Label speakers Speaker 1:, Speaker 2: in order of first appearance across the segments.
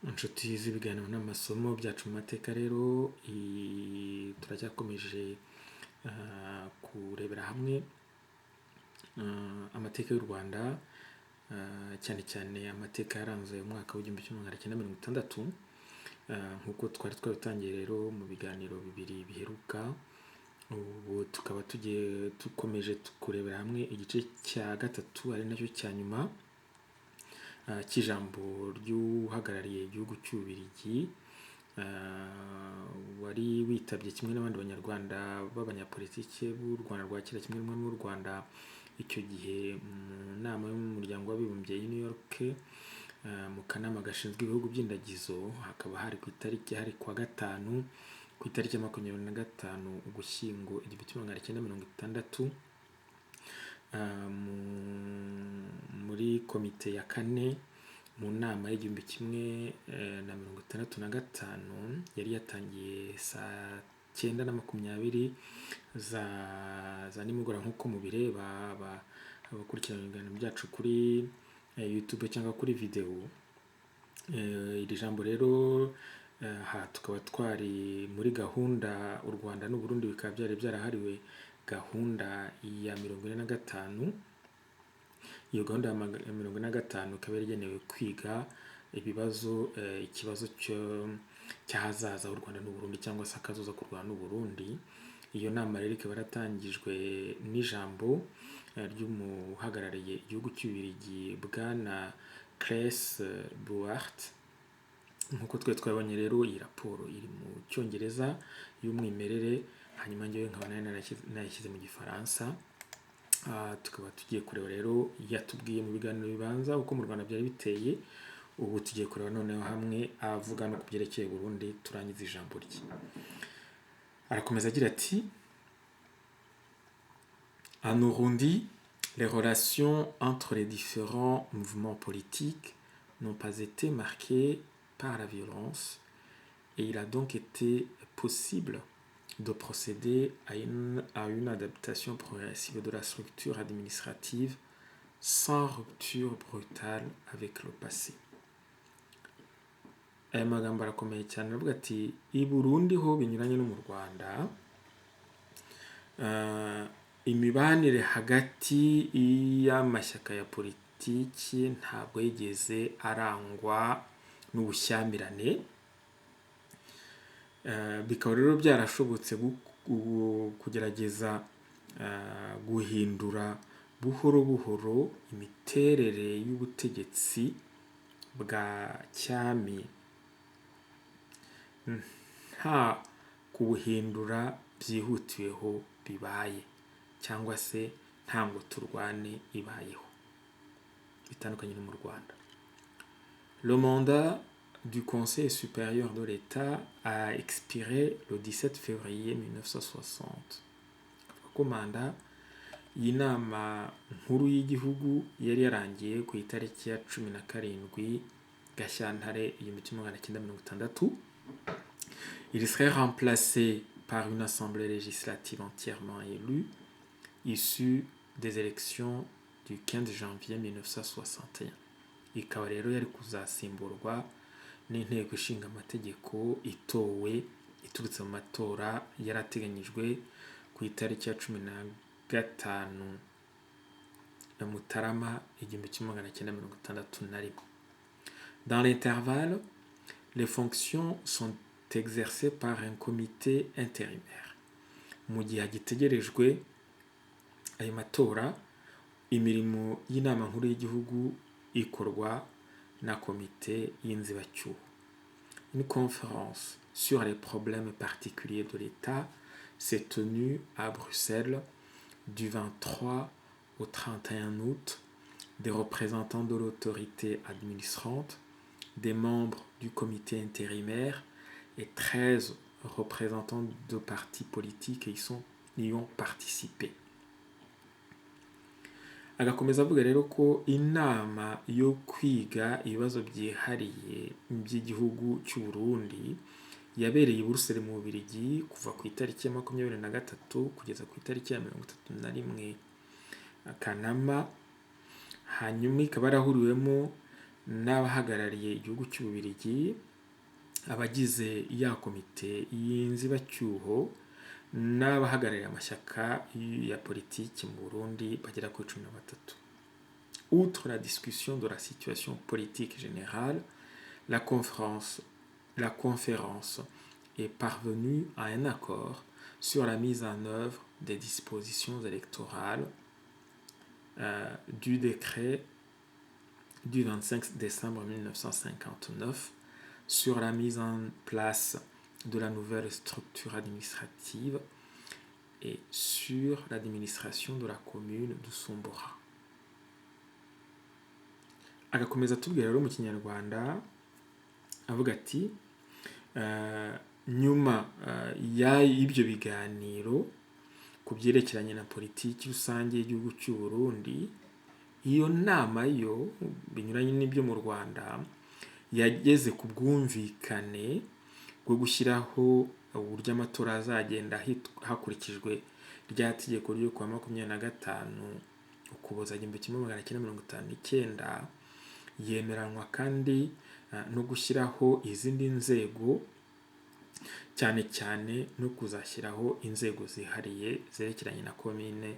Speaker 1: Inshuti z'ibiganiro n'amasomo byacu mu mateka rero, turacyakomeje kurebera hamwe amateka y'u Rwanda, cyane cyane amateka yaranze umwaka w'1960. Nk'uko twari twabitangiye rero mu biganiro bibiri biheruka, ubu tukaba tugiye dukomeje kurebera hamwe igice cya gatatu, ari nacyo cya nyuma, cy'ijambo ry'uhagarariye igihugu cy'Ububiligi, wari witabye kimwe n'abandi Banyarwanda b'abanyapolitike b'u Rwanda rwa kera kimwe n'u Rwanda icyo gihe, mu nama y'Umuryango w'Abibumbye i New York, mu kanama gashinzwe ibihugu by'indagizo. Hakaba hari ku itariki, hari kuwa gatanu, ku itariki ya 25 Ugushyingo 1960, muri komite ya kane mu nama y'1065, yari yatangiye saa 9:20 za nimugoroba, nk'uko mubireba abakurikirana ibiganiro byacu kuri YouTube cyangwa kuri videwo. Iri jambo rero, aha tukaba twari muri gahunda, u Rwanda n'u Burundi bikaba byari byarahariwe gahunda ya 45. Iyo gahunda ya 45 ikaba yari igenewe kwiga ibibazo, ikibazo cy'ahazaza h'u Rwanda n'u Burundi, cyangwa se akazoza k'u Rwanda n'u Burundi. Iyo nama rero ikaba yaratangijwe n'ijambo ry'umuhagarariye igihugu cy'Ububiligi, Bwana Claes Bouuaert. Nk'uko twari twabonye rero, iyi raporo iri mu Cyongereza y'umwimerere, hanyuma njyewe nkaba nari nayishyize mu Gifaransa. Tukaba tugiye kureba rero, yatubwiye mu biganiro bibanza uko mu Rwanda byari biteye. Ubu tugiye kureba noneho hamwe avuga no ku byerekeye Burundi, turangiza ijambo rye. Arakomeza agira ati: "En Urundi, les relations entre les différents mouvements politiques n'ont pas été marquées par la violence et il a donc été possible de procéder à une adaptation progressive de la structure administrative sans rupture brutale avec le passé." Aya magambo arakomeye cyane. Aravuga ati: i Burundi ho binyuranye no mu Rwanda, imibanire hagati y'amashyaka ya politiki ntabwo yigeze arangwa n'ubushyamirane. Bikaba rero byarashobotse kugerageza guhindura buhoro buhoro imiterere y'ubutegetsi bwa cyami, nta kubuhindura byihutiweho bibaye, cyangwa se nta ngo turwane ibayeho, bitandukanye no mu Rwanda. Le mandat du Conseil supérieur de l'État a expiré le 17 février 1960. Avuga ko manda y'Inama Nkuru y'Igihugu yari yarangiye ku itariki ya 17 Gashyantare 1960. Il serait remplacé par une assemblée législative entièrement élue, issue des élections du 15 janvier 1961. Ikaba rero yari kuzasimburwa n'Inteko Ishinga Amategeko itowe iturutse mu matora yari ateganyijwe ku itariki ya 15 Mutarama 1961. Dans l'intervalle, les fonctions sont exercées par un comité intérimaire. Mu gihe hagitegerejwe ayo matora, imirimo y'Inama Nkuru y'Igihugu ikorwa na komite y'inzibacyuho. Une conférence sur les problèmes particuliers de l'État s'est tenue à Bruxelles du 23 au 31 août. Des représentants de l'autorité administrante, des membres du comité intérimaire et 13 représentants de partis politiques y ont participé. Agakomeza avuga rero ko inama yo kwiga ibibazo byihariye by'igihugu cy'u Burundi yabereye i Buruseli mu Bubiligi kuva ku itariki ya 23 kugeza ku itariki ya 31 Kanama, hanyuma ikaba yarahuriwemo n'abahagarariye igihugu cy'Ububiligi, abagize ya komite y'inzibacyuho n'abahagarariye amashyaka ya politiki mu Burundi bagera kuri 13. Outre la discussion de la situation politique générale, la conférence est parvenue à un accord sur la mise en œuvre des dispositions électorales du décret du 25 décembre 1959 sur la mise en place de la nouvelle structure administrative et sur l'administration de la commune d'Usumbura. Agakomeza atubwira rero mu Kinyarwanda avuga ati nyuma y'ibyo biganiro ku byerekeranye na politiki rusange y'igihugu cy'u Burundi, iyo nama yo, binyuranye n'ibyo mu Rwanda, yageze ku bwumvikane bwo gushyiraho uburyo amatora azagenda hakurikijwe rya tegeko ryo kuwa 25 Ukuboza 1959. Yemeranwa kandi no gushyiraho izindi nzego, cyane cyane no kuzashyiraho inzego zihariye zerekeranye na komine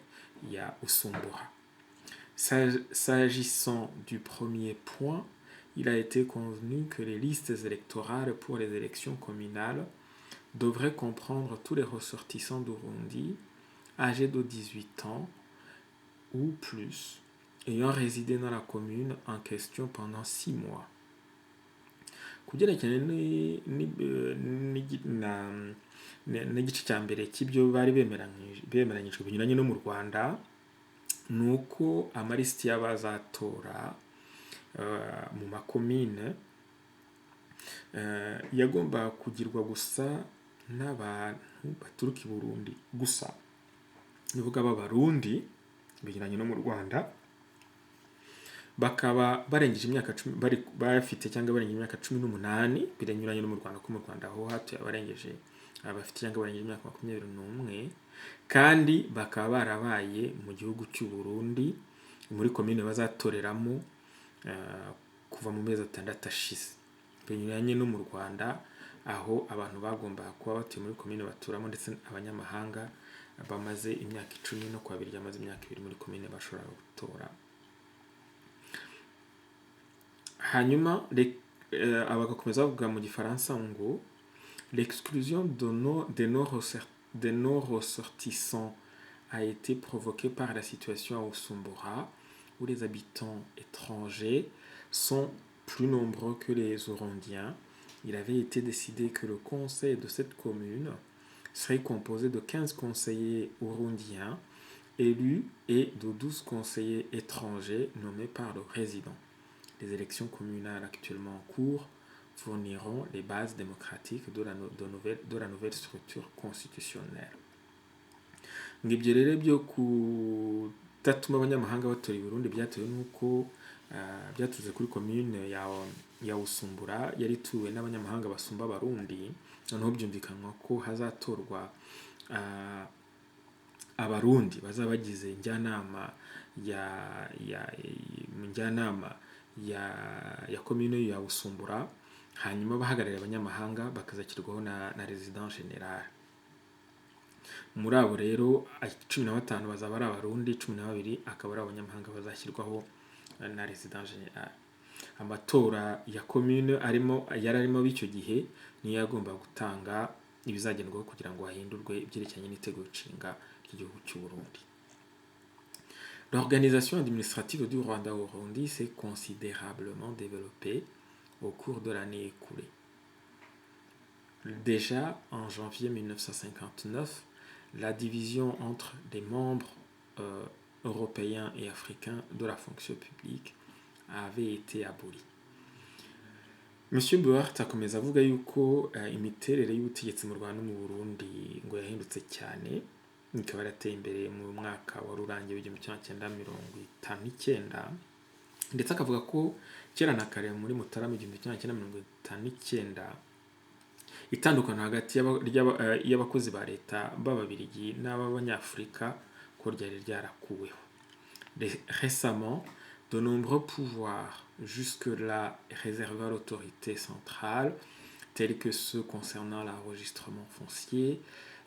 Speaker 1: ya Usumbura. S'agissant du premier point, il a été convenu que les listes électorales pour les élections communales devraient comprendre tous les ressortissants d'Urundi âgés de 18 ans ou plus, ayant résidé dans la commune en question pendant 6 mois. Ku byerekeranye n'igice cya mbere cy'ibyo bari bemeranyijwe, binyuranye no mu Rwanda, ni uko amalisiti y'abazatora mu makomine yagombaga kugirwa gusa n'abantu baturuka i Burundi gusa, ni ukuvuga b'Abarundi, binyuranye no mu Rwanda, bakaba barengeje imyaka 10, bari bafite cyangwa barengeje imyaka 18, biranyuranye no mu Rwanda, ko mu Rwanda ho hatuye abarengeje, abafite cyangwa barengeje imyaka 21, kandi bakaba barabaye mu gihugu cy'u Burundi muri komine bazatoreramo kuva mu mezi 6 ashize, binyuranye no mu Rwanda aho abantu bagombaga kuba batuye muri komine baturamo, ndetse abanyamahanga bamaze imyaka 10 no kuwa babiri bamaze imyaka 2 muri komine bashobora gutora. Hanyuma bagakomeza bavuga mu Gifaransa ngo l'exclusion de nos ressortissants a été provoquée par la situation à Usumbura, où les habitants étrangers sont plus nombreux que les Burundiens. Il avait été décidé que le conseil de cette commune serait composé de 15 conseillers burundiens élus et de 12 conseillers étrangers nommés par le résident. Les élections communales actuellement en cours fourniront les bases démocratiques de la, no- de nouvelle, de la nouvelle structure constitutionnelle. Ngo ibyo rero byo kudatuma abanyamahanga batora i Burundi byatewe n'uko byaturutse kuri komine ya Usumbura yari ituwe n'abanyamahanga basumba Abarundi. Noneho byumvikanwa ko hazatorwa Abarundi bazaba bagize njyanama ya njyanama ya komine ya Usumbura, hanyuma abahagarariye abanyamahanga bakazashyirwaho na résident général. Muri abo rero, 15 bazaba ari Abarundi, 12 akaba ari abanyamahanga bazashyirwaho na résident général. Amatora ya commune arimo yari arimo b'icyo gihe niyo yagomba gutanga ibizagendwaho kugira ngo hahindurwe ibyerekeranye n'itegeko nshinga ry'igihugu cy'u Burundi. L'organisation administrative du Rwanda-Urundi s'est considérablement développée au cours de l'année écoulée. Déjà en janvier 1959, la division entre les membres européens et africains de la fonction publique avait été abolie. Monsieur Buhart akomeza avuga yuko imiterere y'ubutegetsi mu Rwanda no mu Burundi ngo yahindutse cyane, ikaba yarateye imbere mu mwaka wari urangiye w'1959, ndetse akavuga ko kera na kare muri Mutarama 1959 itandukano hagati y'abakozi ba leta b'Ababirigi n'ab'Abanyafurika ko ryari ryarakuweho. Récemment, de nombreux pouvoirs jusque-là réservés à l'autorité centrale, tels que ceux concernant l'enregistrement foncier,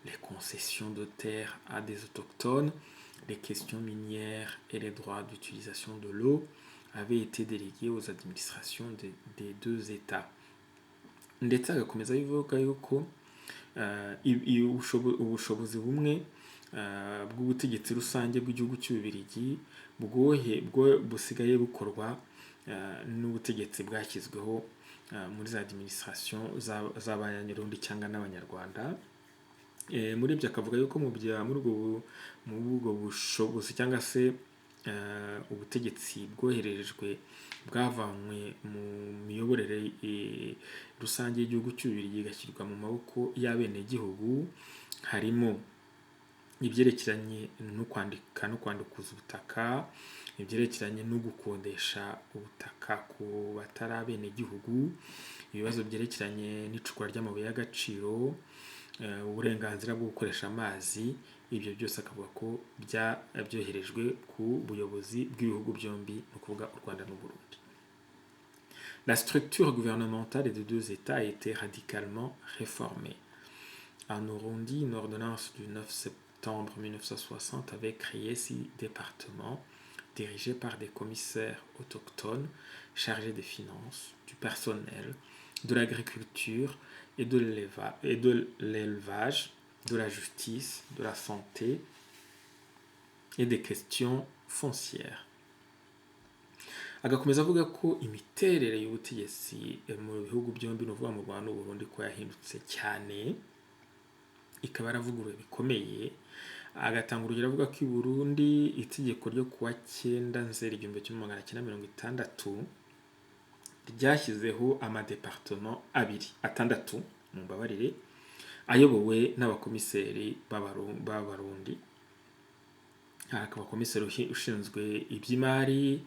Speaker 1: les concessions de terres à des autochtones, les questions minières et les droits d'utilisation de l'eau, avaient été délégués aux administrations des deux États. Ndetse agakomeza bivuga yuko ubushobozi bumwe bw'ubutegetsi rusange bw'igihugu cy'Ububiligi bwohe bwo busigaye bukorwa n'ubutegetsi bwashyizweho muri za administration z'Abanyarundi cyangwa n'Abanyarwanda. Muri ibyo akavuga yuko mu bya muri ubwo bushobozi cyangwa se ubutegetsi bwoherejwe bwavanywe mu miyoborere rusange y'igihugu cy'Ububiligi igashyirwa mu maboko y'abenegihugu, harimo ibyerekeranye no kwandika no kwandikuza ubutaka, ibyerekeranye no gukodesha ubutaka ku batari abenegihugu, ibibazo byerekeranye n'icukura ry'amabuye y'agaciro, uburenganzira bwo gukoresha amazi. Ibyo byose akavuga ko byoherejwe ku buyobozi bw'ibihugu byombi, ni ukuvuga u Rwanda n'u Burundi. La structure gouvernementale des deux États a été radicalement réformée. En Urundi, une ordonnance du 9 septembre 1960 avait créé six départements dirigés par des commissaires autochtones chargés des finances, du personnel, de l'agriculture et de l'élevage, de la justice, de la santé et des questions foncières. Agakomeza avuga ko imiterere y'ubutegetsi mu bihugu byombi, ni ukuvuga mu Rwanda n'u Burundi, ko yahindutse cyane, ikaba yaravuguruwe bikomeye. Agatanga urugero avuga ko i Burundi itegeko ryo kuwa 9 Nzeri 1960 ryashyizeho amadepartement abiri atandatu, mumbabarire, ayobowe n'abakomiseri b'Abarundi. Hakaba komiseri ushinzwe iby'imari,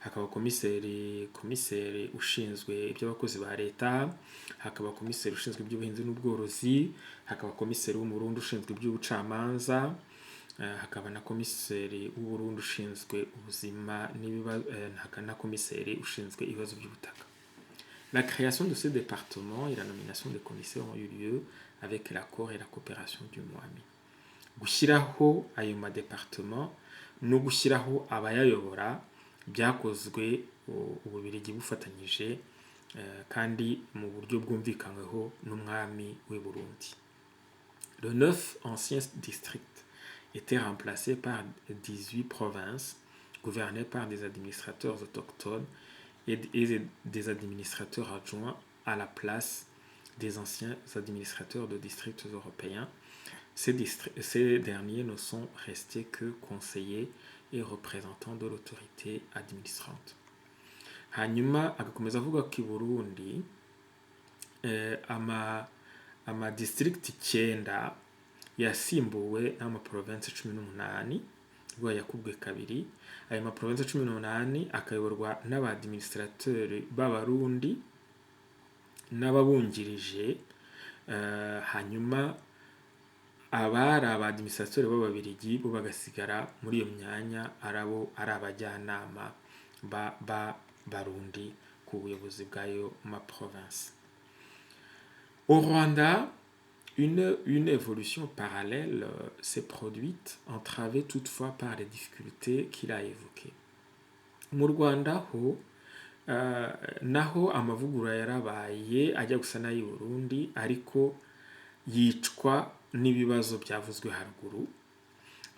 Speaker 1: hakaba komiseri ushinzwe iby'abakozi ba leta, hakaba komiseri ushinzwe iby'ubuhinzi n'ubworozi, hakaba komiseri w'Umurundi ushinzwe iby'ubucamanza, hakaba na komiseri w'Uburundi ushinzwe ubuzima hakaba na komiseri ushinzwe ibibazo by'ubutaka. La création de ce département et la nomination des commissaires ont eu lieu avec l'accord et la coopération du Mwami. Gushyiraho ayo madepartement no gushyiraho abayayobora byakozwe Ububirigi bufatanyije kandi mu buryo bwumvikanyweho n'umwami w'i Burundi. Les neuf anciens districts étaient remplacés par 18 provinces gouvernées par des administrateurs autochtones et des administrateurs adjoints à la place des anciens administrateurs de districts européens. Ces derniers ne sont restés que conseillers et représentants de l'autorité administrante. Hanyuma agakomeza avuga ko i Burundi ama district 9 yasimbuwe n'amaprovinsi 18, ubwo yakubwe kabiri. Ayo maprovinsi 18 akayoborwa n'aba-administrateurs b'Abarundi n'ababungirije, hanyuma abari aba-administrateurs b'Ababirigi bo bagasigara muri iyo myanya arabo ari abajyanama ba Barundi ku buyobozi bw'ayo ma province. Au Rwanda, une évolution parallèle s'est produite, entravée toutefois par les difficultés qu'il a évoquées. Mu Rwanda ho naho amavugurura yarabaye ajya gusa n'ay'i Burundi, ariko yicwa n'ibibazo byavuzwe haruguru.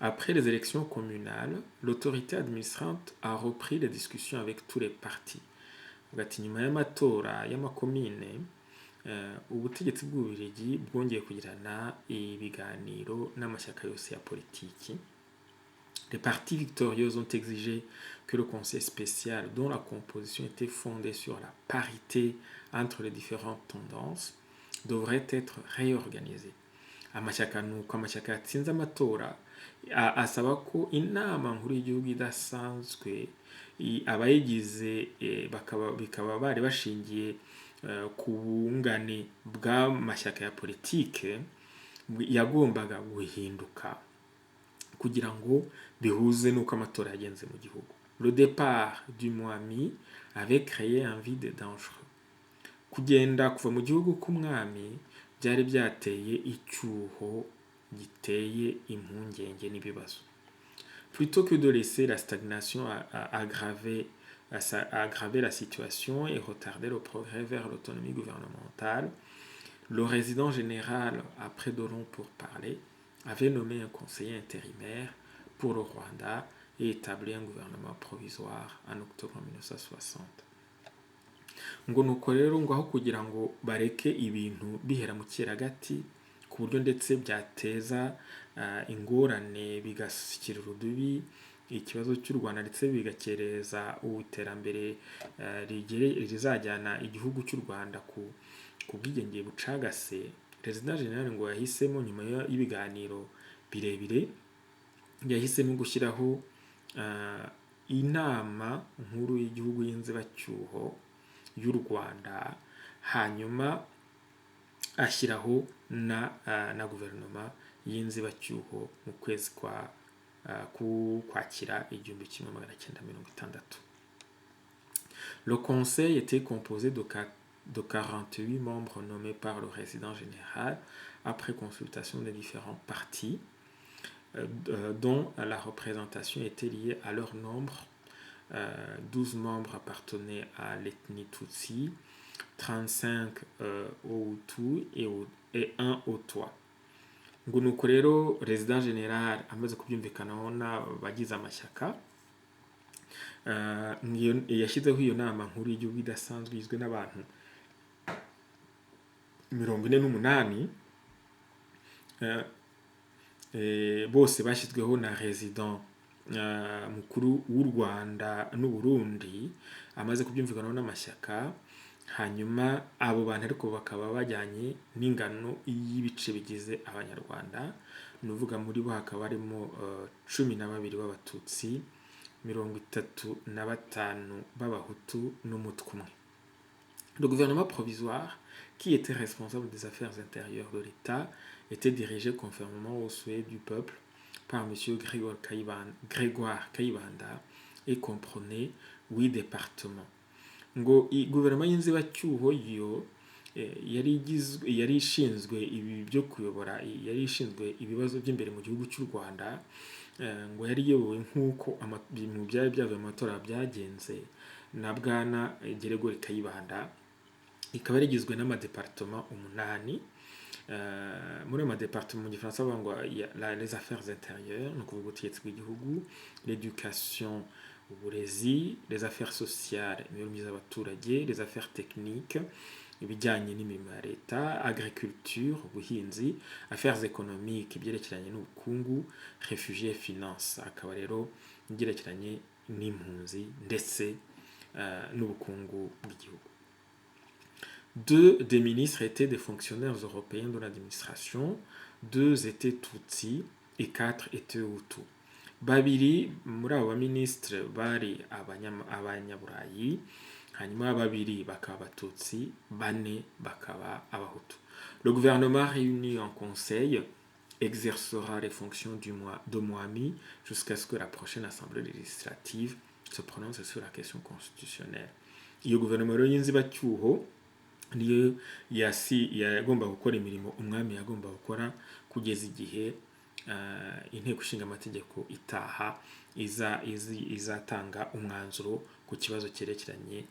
Speaker 1: Après les élections communales, l'autorité administrante a repris les discussions avec tous les partis. Ati nyuma y'amatora y'amakomine, ubutegetsi bw'Ububiligi bwongeye kugirana ibiganiro n'amashyaka yose ya politiki. Les partis victorieux ont exigé que le conseil spécial, dont la composition était fondée sur la parité entre les différentes tendances, devrait être réorganisé. Amashyaka, nuko amashyaka yatsinze amatora asaba ko inama nkuru y'igihugu idasanzwe, abayigize bakaba bikaba bari bashingiye ku bungane bw'amashyaka ya politike, yagombaga guhinduka kugira ngo bihuze n'uko amatora yagenze mu gihugu. Le départ du Mwami avait créé un vide dangereux. Kugenda kuva mu gihugu k'umwami byari byateye icyuho giteye impungenge n'ibibazo. Plutôt que de laisser la stagnation à aggraver la situation et retarder le progrès vers l'autonomie gouvernementale, le résident général, après de longs pourparlers, avait nommé un conseiller intérimaire pour le Rwanda et établi un gouvernement provisoire en octobre 1960. Ngo nuko rero, ngo aho kugira ngo bareke ibintu bihera mu cyeragati ku buryo ndetse byateza ingorane, bigashyikira urudubi ikibazo cy'u Rwanda, ndetse bigakereza iterambere rizajyana igihugu cy'u Rwanda ku bwigenge bucagase, Résident Général ngo yahisemo, nyuma y'ibiganiro birebire, yahisemo gushyiraho inama nkuru y'igihugu y'inzibacyuho y'u Rwanda, hanyuma ashyiraho na guverinoma y'inzibacyuho mu kwezi kwa k'Ukwakira 1960. Le conseil était composé de 48 membres nommés par le résident général après consultation des différents partis, dont la représentation était liée à leur nombre. 12 membres appartenaient à l'ethnie Tutsi, 35 au Hutu et 1 au Twa. Ngo nuko rero, Résident Général amaze kubyumvikanaho n'abagize amashyaka, yashyizeho iyo nama nkuru y'igihugu idasanzwe igizwe n'abantu 48, bose bashyizweho na Résident mukuru w'u Rwanda n'u Burundi amaze kubyumvikanaho n'amashyaka. Hanyuma abo bantu ariko bakaba bajyanye n'ingano y'ibice bigize Abanyarwanda, ni ukuvuga muri bo hakaba harimo 12 b'Abatutsi, 35 b'Abahutu n'Umutwa umwe. Le gouvernement provisoire, qui était responsable des affaires intérieures de l'État, était dirigé conformément aux souhaits du peuple par M. Grégoire Kayibanda et comprenait huit départements. Ngo guverinoma y'inzibacyuho yo yari igizwe, yari ishinzwe ibi byo kuyobora, yari ishinzwe ibibazo by'imbere mu gihugu cy'u Rwanda, ngo yari iyobowe nk'uko ibintu byari byavuye mu matora byagenze na Bwana Grégoire Kayibanda, ikaba yari igizwe n'amadepartema 8. Muri ayo madepartema, mu Gifaransa bavuga ngo les affaires intérieures, ni ukuvuga ubutegetsi bw'igihugu, l'éducation, uburezi, les affaires sociales, imibereho myiza y'abaturage, les affaires techniques, ibijyanye n'imirimo ya leta, agriculture, ubuhinzi, affaires économiques, ibyerekeranye n'ubukungu, réfugiés, finance, akaba rero ibyerekeranye n'impunzi ndetse n'ubukungu bw'igihugu. Deux des ministres étaient des fonctionnaires européens de l'administration, deux étaient Tutsis et quatre étaient Hutus. Babiri muri abo baminisitiri bari Abanyaburayi, hanyuma babiri bakaba Abatutsi, bane bakaba Abahutu. Le gouvernement réuni en conseil exercera les fonctions du mois de Mwami jusqu'à ce que la prochaine assemblée législative se prononce sur la question constitutionnelle. Iyo guverinoma rero y'inzibacyuho niyo yasi yagomba gukora imirimo umwami yagomba gukora kugeza igihe inteko ishinga amategeko itaha izatanga umwanzuro ku kibazo cyerekeranye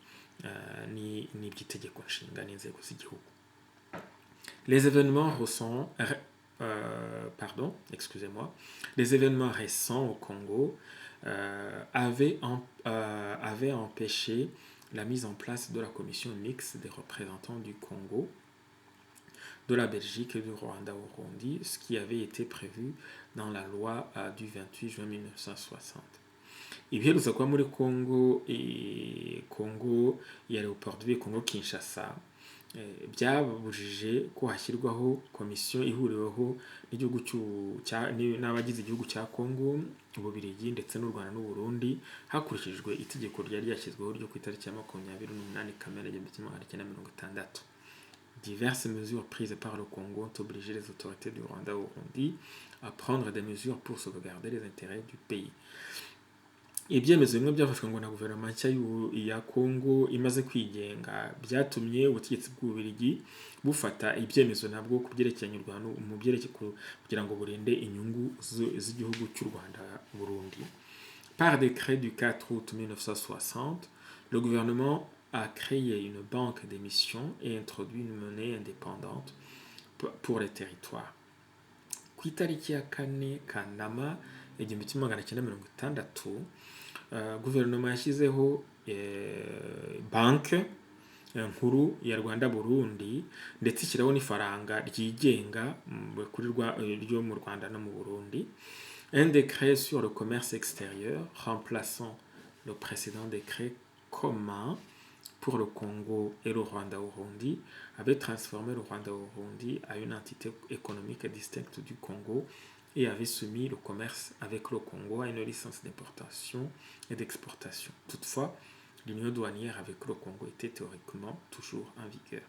Speaker 1: n'iby'itegeko nshinga n'inzego z'igihugu. Les événements récents, pardon, excusez-moi, les événements récents au Congo avaient empêché la mise en place de la commission mixte des représentants du Congo, de la Belgique et du Rwanda-Urundi, ce qui avait été prévu dans la loi du 28 juin 1960. Ibiherutse kuba muri Congo, Congo ya Leopoldville, Congo Kinshasa, byabujije ko hashyirwaho komisiyo ihuriweho n'igihugu n'abagize igihugu cya Congo, Ububiligi ndetse n'u Rwanda n'u Burundi, hakurikijwe itegeko ryari ryashyizweho ryo ku itariki ya 28 Kamena 1960. Diverses mesures prises par le Congo ont obligé les autorités du Rwanda et Burundi à prendre des mesures pour sauvegarder les intérêts du pays. Ibyemezo bimwe byafashwe ngo na guverinoma nshya ya Kongo imaze kwigenga byatumye ubutegetsi bw'Ububiligi bufata ibyemezo nabwo ku byerekeranye u Rwanda mu byerekeye kugira ngo burinde inyungu z'igihugu cy'u Rwanda Burundi. Par décret du 4 août 1960, le gouvernement a créé une banque d'émission et introduit une monnaie indépendante pour les territoires. Ku itariki ya 4 Kanama 1960, guverinoma yashyizeho banki nkuru ya Rwanda Burundi, ndetse ishyiraho n'ifaranga ryigenga kuri ryo mu Rwanda no mu Burundi. Un décret sur le commerce extérieur remplaçant le précédent décret commun pour le Congo et le Rwanda-Urundi avait transformé le Rwanda-Urundi à une entité économique distincte du Congo et avait soumis le commerce avec le Congo à une licence d'importation et d'exportation. Toutefois, l'union douanière avec le Congo était théoriquement toujours en vigueur.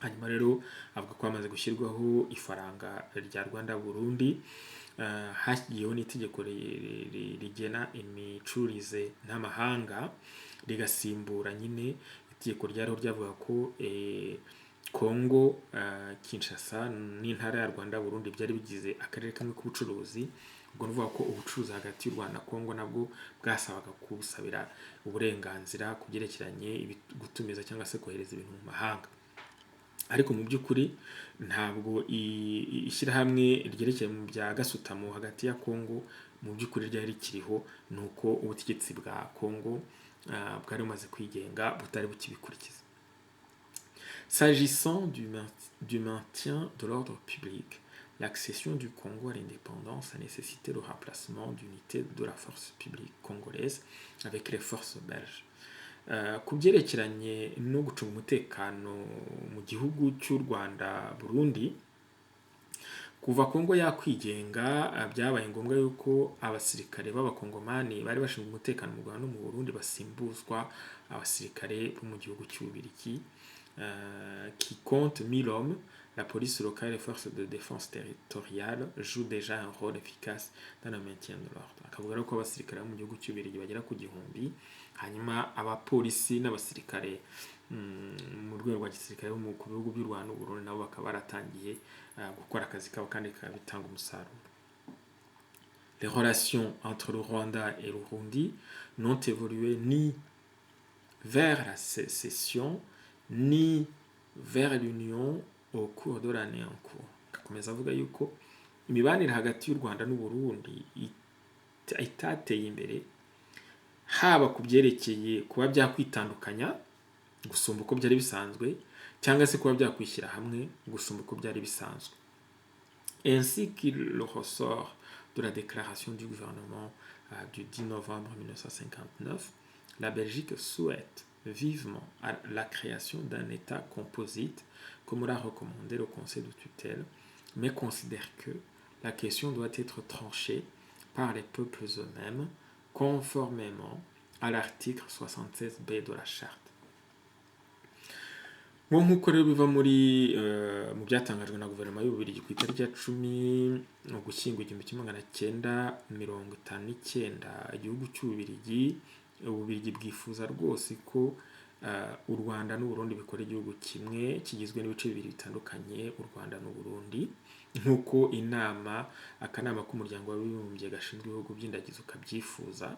Speaker 1: Hanyuma rero avuga ko hamaze gushyirwaho ifaranga rya Rwanda Burundi, hagiyeho n'itegeko rigena imicururize n'amahanga, rigasimbura nyine itegeko ryariho ryavuga ko Congo Kinshasa n'intara ya Rwanda Burundi byari bigize akarere kamwe k'ubucuruzi. Ubwo ni ukuvuga ko ubucuruzi hagati y'u Rwanda na Congo nabwo bwasabaga kubusabira uburenganzira ku byerekeranye gutumiza cyangwa se kohereza ibintu mu mahanga. Ariko mu by'ukuri ntabwo ishyirahamwe ryerekeye mu bya gasutamo hagati ya Congo mu by'ukuri ryari rikiriho, ni uko ubutegetsi bwa Congo bwari bumaze kwigenga butari bukibikurikiza. S'agissant du maintien de l'ordre public, l'accession du Congo à l'indépendance a nécessité le remplacement d'unités de la force publique congolaise avec les forces belges. Ku byerekeranye no gucunga umutekano mu gihugu cy'u Rwanda Burundi, kuva Kongo yakwigenga, byabaye ngombwa yuko abasirikare b'abakongomani bari bashinzwe umutekano mu Rwanda no mu Burundi basimbuzwa abasirikare bo mu gihugu cy'Ububiligi, qui compte 1000 hommes. La police locale et les forces de défense territoriale jouent déjà un rôle efficace dans le maintien de l'ordre. Akavuga rero ko abasirikare bo mu gihugu cy'Ububiligi bagera ku 1000, hanyuma abapolisi n'abasirikare mu rwego rwa gisirikare bo ku bihugu by'u Rwanda n'u Burundi nabo bakaba baratangiye gukora akazi kabo kandi bikaba bitanga umusaruro. Les relations entre le Rwanda et le Burundi n'ont évolué ni vers la sécession ni vers l'union au cours de l'année en cours. Akomeza avuga yuko imibanire hagati y'u Rwanda n'u Burundi itateye imbere, haba ku byerekeye kuba byakwitandukanya gusumba uko byari bisanzwe, cyangwa se kuba byakwishyira hamwe gusumba uko byari bisanzwe. Ainsi qu'il le ressort de la déclaration du gouvernement du 10 novembre 1959, la Belgique souhaite vivement à la création d'un État composite, comme l'a recommandé le Conseil de tutelle, mais considère que la question doit être tranchée par les peuples eux-mêmes, conformément à l'article 76b de la Charte. Ngo nk'uko rero biva muri mu byatangajwe na guverinoma y'Ububiligi ku itariki ya 10 Ugushyingo 1959, igihugu cy'Ububiligi, Ububiligi bwifuza rwose ko u Rwanda n'Uburundi bikora igihugu kimwe kigizwe n'ibice bibiri bitandukanye, u Rwanda n'Uburundi, nk'uko inama akanama k'umuryango w'abibumbye gashinzwe ibihugu by'indagizo kabyifuza.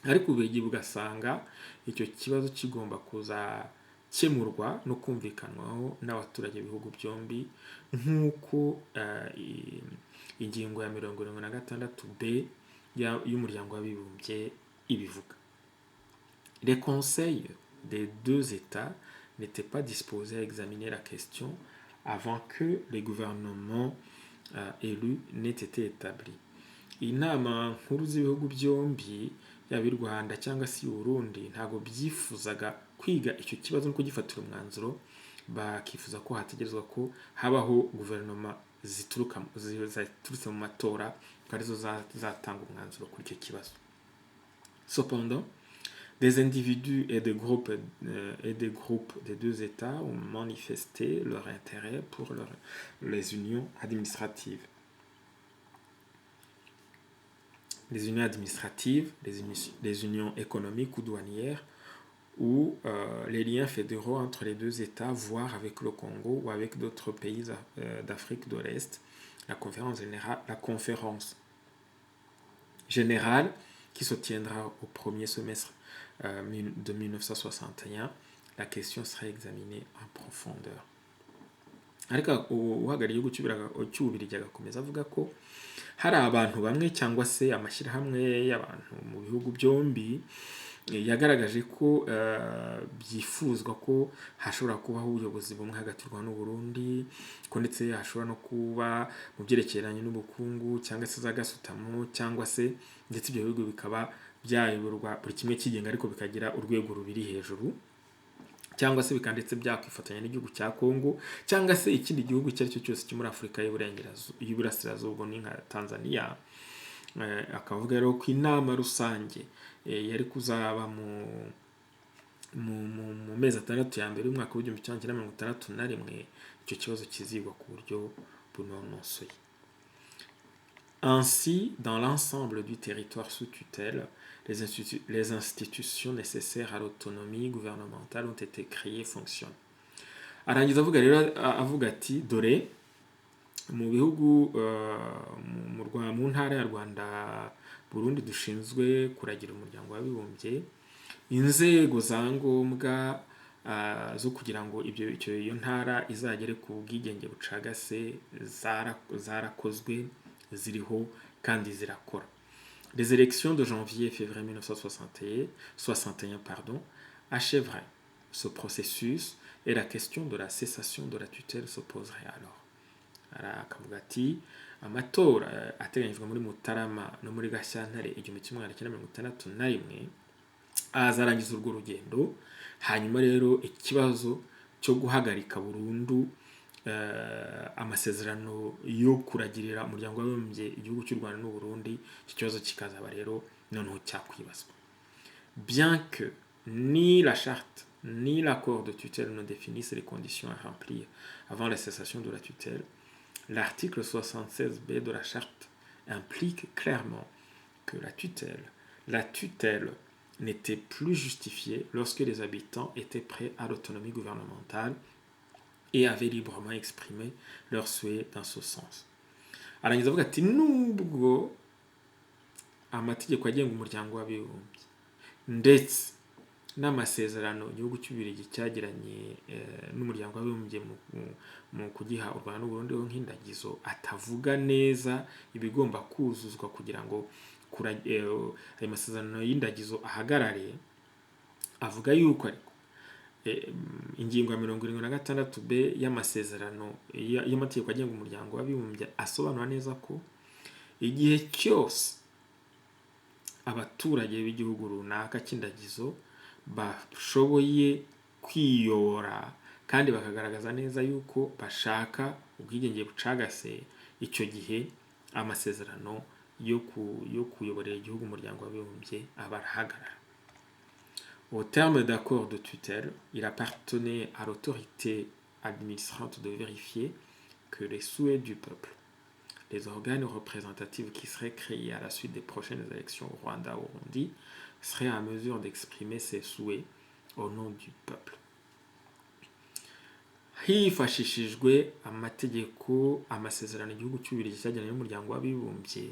Speaker 1: Ariko Ububiligi bugasanga icyo kibazo kigomba kuzakemurwa no kumvikanwaho n'abaturage b'ibihugu byombi, nk'uko ingingo ya 76 b y'umuryango w'abibumbye ibivuga. Les conseils des deux États n'étaient pas disposés à examiner la question avant que les gouvernements élus n'aient été établis. Inama nkuru z'ibihugu byombi, yaba i Rwanda cyangwa se i Burundi, ntabwo byifuzaga kwiga icyo kibazo no kugifatira umwanzuro, bakifuza ko hategerezwa ko habaho guverinoma ziturutse mu matora, ko arizo zatanga umwanzuro kuri icyo kibazo. Cependant, des individus et des groupes des deux États ont manifesté leur intérêt pour les unions administratives. Les unions administratives, les unions économiques ou douanières, ou les liens fédéraux entre les deux États, voire avec le Congo ou avec d'autres pays d'Afrique de l'Est. La conférence générale qui se tiendra au premier semestre de 1961, la question sera examinée en profondeur. Ariko uhagarariye igihugu cy'Ububiligi agakomeza avuga ko hari abantu bamwe cyangwa se amashyirahamwe y'abantu mu bihugu byombi yagaragaje ko byifuzwa ko hashobora kubaho ubuyobozi bumwe hagati y'u Rwanda n'Uburundi, ko ndetse hashobora no kuba mu byerekeranye n'ubukungu cyangwa se za gasutamo, cyangwa se ndetse ibyo bihugu bikaba byayoborwa buri kimwe kigenga, ariko bikagira urwego rubiri hejuru, cyangwa se bikaba ndetse byakwifatanya n'igihugu cya Congo cyangwa se ikindi gihugu icyo ari cyo cyose cyo muri Afurika y'Iburasirazuba, ubwo ni nka Tanzania. Akavuga rero ko inama rusange yari kuzaba mu mezi 6 ya mbere y'umwaka w'1961, icyo kibazo kizigwa ku buryo bunonosoye. Ainsi, dans l'ensemble du territoire sous tutelle, les institutions nécessaires à l'autonomie gouvernementale ont été créées et fonctionnent. Arangiza avuga rero, avuga ati: dore mu bihugu mu ntara ya Rwanda Burundi dushinzwe kuragira umuryango w'abibumbye, inzego za ngombwa zo kugira ngo ibyo icyo iyo ntara izagere ku bwigenge bucagase zarakozwe, ziriho kandi zirakora. Les élections de janvier et février 1961, 61, pardon, achèveraient ce processus et la question de la cessation de la tutelle se poserait alors. Akavuga ati amatora ateganyijwe muri Mutarama no muri Gashyantare 1961 azarangiza urwo rugendo, hanyuma rero ikibazo cyo guhagarika burundu amasezerano yo kuragirira umuryango w'abibumbye igihugu cy'u Rwanda n'u Burundi, icyo kibazo kikazaba rero noneho cyakwibazwa. Bien que ni la charte ni l'accord de tutelle ne définissent les conditions à remplir avant la cessation de la tutelle, l'article 76b de la charte implique clairement que la tutelle n'était plus justifiée lorsque les habitants étaient prêts à l'autonomie gouvernementale et avaient librement exprimé leurs souhaits dans ce sens. Arangiza avuga ati nubwo amategeko agenga umuryango w'abibumbye ndetse n'amasezerano igihugu cy'Ububiligi cyagiranye n'umuryango w'abibumbye mu kugiha u Rwanda n'Uburundi nk'indagizo atavuga neza ibigomba kuzuzwa kugira ngo ayo masezerano y'indagizo ahagarare, avuga yuko ariko ingingo ya 76 b y'amasezerano y'amategeko agenga umuryango w'abibumbye asobanura neza ko igihe cyose abaturage b'igihugu runaka cy'indagizo bashoboye kwiyobora kandi bakagaragaza neza yuko bashaka ubwigenge bucagase, icyo gihe amasezerano yo kuyoborera igihugu umuryango w'abibumbye aba arahagarara. Au terme d'accord de tutelle, il appartenait à l'autorité administrante de vérifier que les souhaits du peuple, les organes représentatifs qui seraient créés à la suite des prochaines élections au Rwanda ou au Burundi, seraient à mesure d'exprimer ces souhaits au nom du peuple. Hifashishijwe amategeko, amasezerano igihugu cy'Ububiligi cyagiranye n'umuryango w'abibumbye,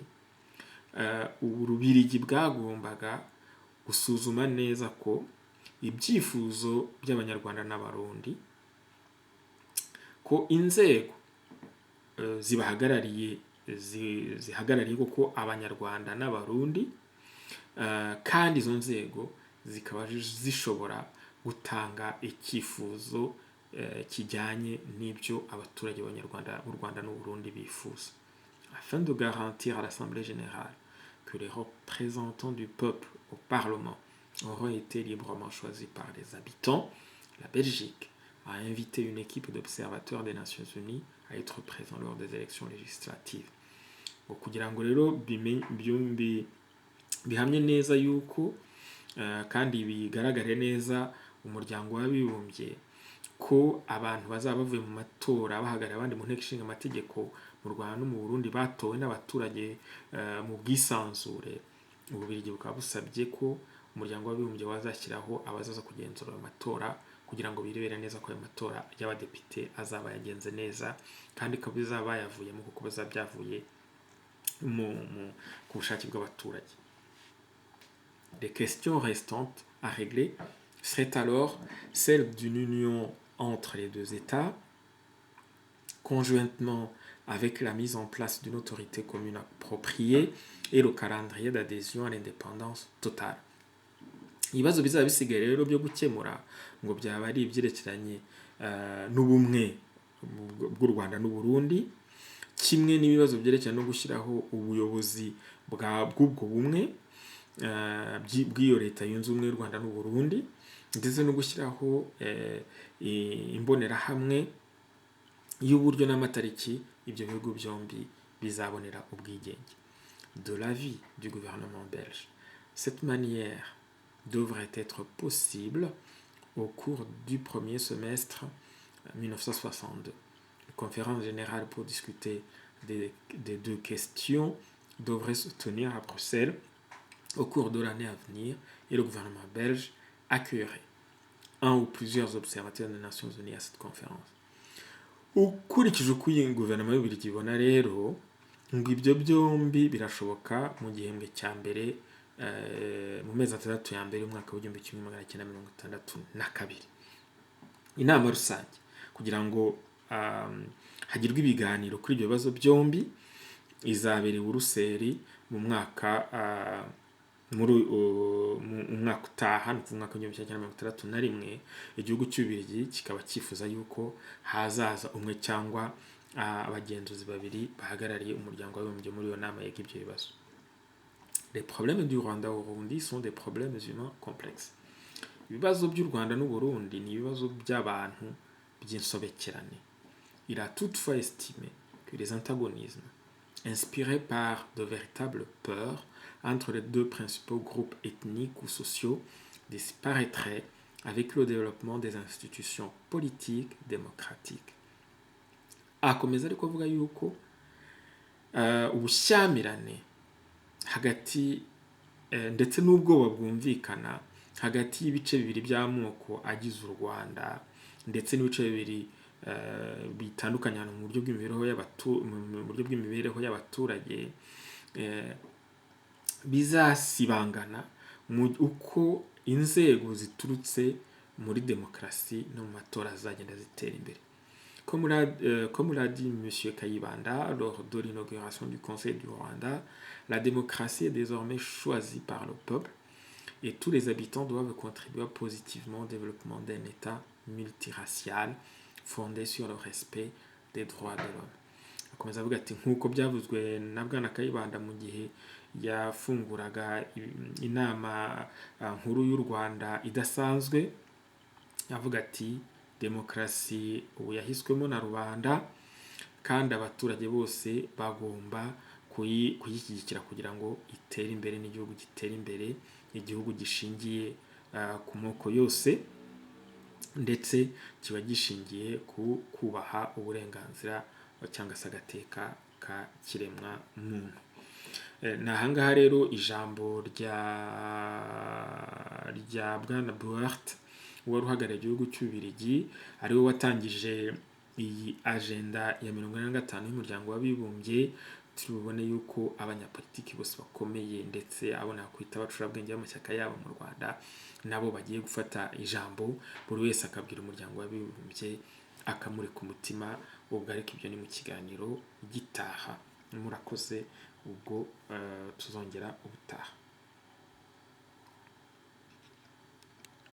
Speaker 1: Ububiligi bwagombaga gusuzuma neza ko ibyifuzo by'Abanyarwanda n'Abarundi, ko inzego zibahagarariye zihagarariye koko Abanyarwanda n'Abarundi, kandi izo nzego zikaba zishobora gutanga icyifuzo kijyanye n'ibyo abaturage b'Abanyarwanda b'u Rwanda n'u Burundi bifuza. Afin de garantir à l'Assemblée générale que les représentants du peuple au Parlement auront été librement choisis par les habitants, la Belgique a invité une équipe d'observateurs des Nations Unies à être présents lors des élections législatives. Ngo kugira ngo rero bihamye neza yuko kandi bigaragare neza umuryango w'abibumbye Ko abantu bazaba bavuye mu matora bahagarariye abandi mu nteko ishinga amategeko mu Rwanda no mu Burundi batowe n'abaturage mu bwisanzure. Ububiligi bukaba busabye ko Umuryango w'Abibumbye wazashyiraho abazaza kugenzura ayo matora, kugira ngo birebere neza ko ayo matora y'abadepite azaba yagenze neza, kandi ko bizaba bayavuyemo kuko bizaba byavuye ku bushake bw'abaturage. Les questions restantes à régler seraient alors celles d'une union entre les deux États, conjointement avec la mise en place d'une autorité commune appropriée et le calendrier d'adhésion à l'indépendance totale. Ibibazo bizaba bisigaye rero byo gukemura ngo byaba ari ibyerekeranye n'ubumwe bw'u Rwanda n'u Burundi, kimwe n'ibibazo byerekeranye no gushyiraho ubuyobozi bw'ubwo bumwe bw'iyo leta yunze ubumwe y'u Rwanda n'u Burundi, ndetse no gushyiraho imbonerahamwe y'uburyo n'amatariki ibyo bihugu byombi bizabonera ubwigenge. De l'avis du gouvernement belge, cette manière devrait être possible au cours du premier semestre 1962. Une conférence générale pour discuter des deux questions devrait se tenir à Bruxelles au cours de l'année à venir et le gouvernement belge accueillerait un ou plusieurs observateurs des Nations Unies à cette conférence. Ukurikije uko iyi guverinoma y'Ububiligi ibona rero, ngo ibyo byombi birashoboka mu gihembwe cya mbere, mu mezi 6 ya mbere y'umwaka w'1962. Inama rusange kugira ngo hagirwe ibiganiro kuri ibyo bibazo byombi izabera i Buruseli mu mwaka muri mu mwaka utaha, ni ukuvuga umwaka w'1961. Igihugu cy'Ububiligi kikaba cyifuza yuko hazaza umwe cyangwa abagenzuzi babiri bahagarariye Umuryango w'Abibumbye muri iyo nama yiga ibyo bibazo. Les problèmes du Rwanda-Burundi sont des problèmes humains complexes. Ibibazo by'u Rwanda n'u Burundi ni ibibazo by'abantu by'insobekerane. Il a toutefois estimé que les antagonismes, inspirés par de véritables peurs entre les deux principaux groupes ethniques ou sociaux, disparaîtraient avec le développement des institutions politiques démocratiques. Akomeza ariko avuga yuko ubushyamirane hagati ndetse n'ubwoba bwumvikana hagati y'ibice bibiri by'amoko agize u Rwanda, ndetse n'ibice bibiri bitandukanye mu buryo bw'imibereho y'abaturage, bizasibangana mu uko inzego ziturutse muri demokarasi no mu matora zizagenda zitera imbere. Comme l'a dit M. Kayibanda lors de l'inauguration du Conseil du Rwanda, la démocratie est désormais choisie par le peuple et tous les habitants doivent contribuer positivement au développement d'un État multiracial fondé sur le respect des droits de l'homme. Akomeza avuga ati nk'uko byavuzwe na Bwana Kayibanda mu gihe yafunguraga inama nkuru y'u Rwanda idasanzwe, avuga ati demokarasi ubu yahiswemo na rubanda, kandi abaturage bose bagomba kuyishyigikira kugira ngo itere imbere n'igihugu gitere imbere, igihugu gishingiye ku moko yose, ndetse kiba gishingiye ku kubaha uburenganzira cyangwa se agateka ka kiremwa muntu. Ni ahangaha rero ijambo rya Bwana Bouart wari uhagarariye igihugu cy'Ububiligi, ariwe watangije iyi agenda ya 45 y'Umuryango w'Abibumbye, tubone yuko abanyapolitiki bose bakomeye, ndetse abo nakwita abacurabwenge b'amashyaka yabo mu Rwanda, nabo bagiye gufata ijambo, buri wese akabwira Umuryango w'Abibumbye akamurika umutima ubwo. Ariko ibyo ni mu kiganiro gitaha. Murakoze, ubwo tuzongera ubutaha.